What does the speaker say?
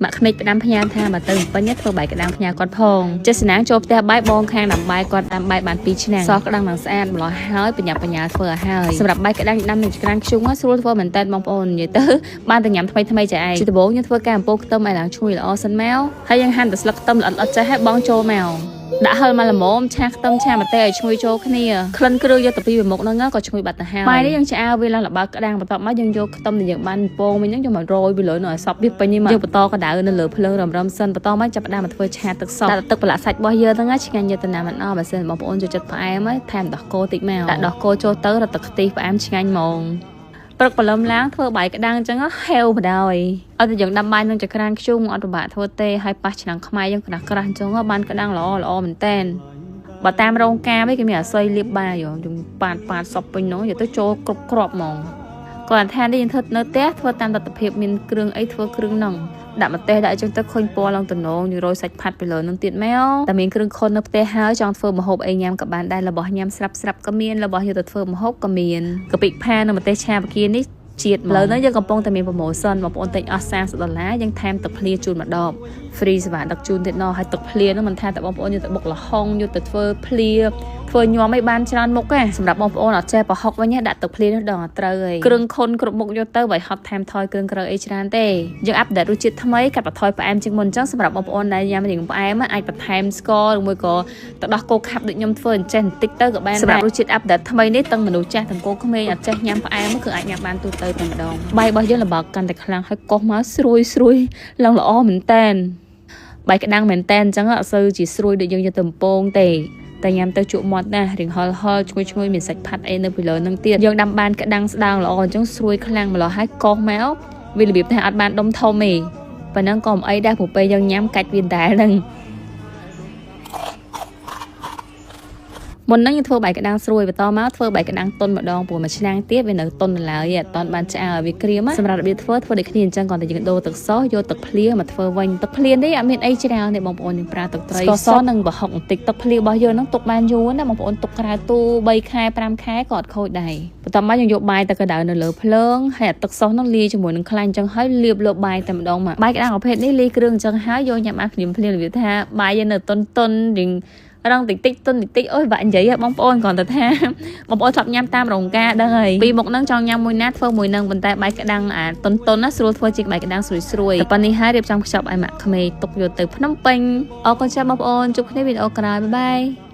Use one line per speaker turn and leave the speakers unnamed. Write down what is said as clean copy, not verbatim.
ម៉ាក់ក្មេកផ្ដាំផ្ញើថាបើទៅពេញធ្វើបាយក្តាំងផ្ញើគាត់ផងចេះស្នាងចូលផ្ទះបាយបងខាងដាំបាយគាត់ដាំបាយបាន2ឆ្នាំសោះក្តាំងនឹងស្អាតម្លោះហើយបញ្ញាបញ្ញាធ្វើឲ្យហើយសម្រាប់បាយក្តាំងដាំនឹងក្រាំងខ្ជុងស្រួលធ្វើមែនតើបងប្អូននិយាយទៅបានតែញ៉ាំថ្មីថ្មីចាឯងជាដំបូងយើងធ្វើការអំពូលខ្ទឹមឲ្យឡើងឈ្ងុយល្អសិនមកហើយយើងហាន់តែស្លឹកខ្ទឹមល្អិតៗចេះឲ្យបងចូលមកដាក់ហឹលមកល្មមឆាខ្ទឹមឆាម្ទេសឲ្យឈ្ងុយចូលគ្នាក្លិនគ្រឿងយកទៅពីមុខហ្នឹងក៏ឈ្ងុយបាត់ទៅហើយបាយនេះយើងឆ្អើវាឡើងល្បើក្តាំងបន្ទាប់មកយើងយកខ្ទឹមដែលយើងបានពងវិញហ្នឹងយកមករោយវាលើនៅឲ្យសពវាពេញនេះមកយើងបន្តក្តៅនៅលើភ្លើងរំរំសិនបន្តមកចាប់ផ្ដើមមកធ្វើឆាទឹកសដាក់ទឹកប្រឡាក់សាច់របស់យើងហ្នឹងឆ្ងាញ់យកទៅណាមិនអស់បើសិនបងប្អូនចូលចិត្តផ្អែមថែមដោះគោតិចមកដាក់ដោះគោចូលទៅរត់ទឹកខ្ទិះផ្អែមឆ្ងាញ់ហ្មងព្រឹកព្រលឹមឡើងធ្វើបាយក្តាំងអញ្ចឹងហេវបដ ாய் ឲ្យតែយើងដាំបាយនឹងចក្រានខ្ជុងអត់ពិបាកធ្វើទេហើយប៉ះឆ្នាំងខ្មែរយើងក្រាស់ក្រាស់អញ្ចឹងបានក្តាំងល្អល្អមែនតែនបើតាមរោងការវិញគេមានអាស័យលាបបាយយើងប៉ាតប៉ាតសពពេញនោះយកទៅចូលគ្រប់គ្រាប់ហ្មងគាត់ថានេះយើងធ្វើនៅផ្ទះធ្វើតាមលទ្ធភាពមានគ្រឿងអីធ្វើគ្រឿងហ្នឹងដាក់ម្ទេសដាក់អញ្ចឹងទៅឃើញពណ៌ឡើងតំណងយើងរយសាច់ផាត់ពីលើនឹងទៀតមកតែមានគ្រឿងខុននៅផ្ទះហើយចង់ធ្វើម្ហូបអីញ៉ាំក៏បានដែររបស់ញ៉ាំស្រាប់ស្រាប់ក៏មានរបស់យកទៅធ្វើម្ហូបក៏មានកាពិផានិងម្ទេសឆាបកានេះជាតិឥឡូវនេះយើងកំពុងតែមាន promotion បងប្អូនទិញអស់30ដុល្លារយើងថែមទឹកភ្លាជូនមួយដប free សេវាដឹកជូនទៀតណោះហើយទឹកភ្លានោះមិនថាតែបងប្អូនយកទៅបុកល្ហុងយកទៅធ្វើភ្លាធ្វើញ៉ាំឲ្យបានច្រើនមុខទេសម្រាប់បងប្អូនអត់ចេះប្រហុកវិញដាក់ទឹកភ្លានោះដល់ត្រូវហើយគ្រឿងខុនគ្រប់មុខយកទៅបើហត់ថែមថយគ្រឿងក្រៅអីច្រើនទេយើង update រសជាតិថ្មីកាត់បន្ថយផ្អែមជាងមុនអញ្ចឹងសម្រាប់បងប្អូនដែលញ៉ាំរៀងផ្អែមអាចបន្ថែមស្ករឬមួយក៏ទៅដោះគោខាប់ដូចខ្ញុំធ្វើអញ្ចេះបន្តិចទៅក៏បានសម្រាប់រសជាតិ update ថ្មីនេះទាំងមនុស្សចាស់ទាំងកូនក្មេងអត់ចេះញ៉ាំផ្អែមគឺអាចញ៉ាំបានទូទៅតែម្ដងបាយរបស់យើងល្បើកកាន់តែខ្លាំងហើយកោះមកស្រួយស្រួយឡើងល្អមែនតែនបាយក្តាំងមែនតែនអញ្ចឹងអត់សូវជាស្រួយដូចយើងយកទៅកំពងទេតែញ៉ាំទៅជក់មាត់ណាស់រៀងហឹលហឹលឈ្ងុយឈ្ងុយមានសាច់ផាត់អីនៅពីលើនឹងទៀតយើងដាំបានក្តាំងស្ដើងល្អអញ្ចឹងស្រួយខ្លាំងម្ល៉េះហើយកោះមកវារបៀបថាអត់បានដុំធំទេប៉ុណ្ណឹងក៏មិនអីដែរព្រោះពេលយើងញ៉ាំកាច់វាដែរហ្នឹងមុនហ្នឹងយើងធ្វើបាយក្តាំងស្រួយបន្តមកធ្វើបាយក្តាំងតុនម្ដងព្រោះមួយឆ្នាំងទៀតវានៅតុននៅឡើយអត់តាន់បានឆ្អើវាក្រៀមសម្រាប់របៀបធ្វើធ្វើដូចគ្នាអញ្ចឹងគ្រាន់តែយើងដូរទឹកសយកទឹកភ្លាមកធ្វើវិញទឹកភ្លានេះអត់មានអីច្រើនទេបងប្អូនយើងប្រើទឹកត្រីស្ករសនិងប្រហុកបន្តិចទឹកភ្លារបស់យើងហ្នឹងទុកបានយូរណាបងប្អូនទុកក្រៅទូ3ខែ5ខែក៏អត់ខូចដែរបន្ទាប់មកយើងយកបាយទៅក្តៅនៅលើភ្លើងហើយអាទឹកសហ្នឹងលាយជាមួយនឹងខ្លាញ់អញ្ចឹងហើយលាបលើបាយតែម្ដងមកបាយក្តាំងប្រភេទនេះលាយគ្រឿងអញ្ចឹងហើយយកញ៉ាំបានភ្លាមភ្លាមរបៀបថាបាយយើងនៅតុនតុនរៀងរងតិចតិចទុនតិចតិចអូយបាក់និយាយបងប្អូនគ្រាន់តែថាបងប្អូនធ្លាប់ញ៉ាំតាមរោងការដឹងហើយពីមុខហ្នឹងចង់ញ៉ាំមួយណាធ្វើមួយហ្នឹងប៉ុន្តែបាយក្តាំងអាតុនតុនណាស្រួលធ្វើជាបាយក្តាំងស្រួយស្រួយតែប៉ុណ្នេះហើយរៀបចំខ្ចប់ឲ្យម៉ាក់ក្មេកទុកយកទៅភ្នំពេញអរគុណច្រើនបងប្អូនជួបគ្នាវីដេអូក្រោយបាយបាយ។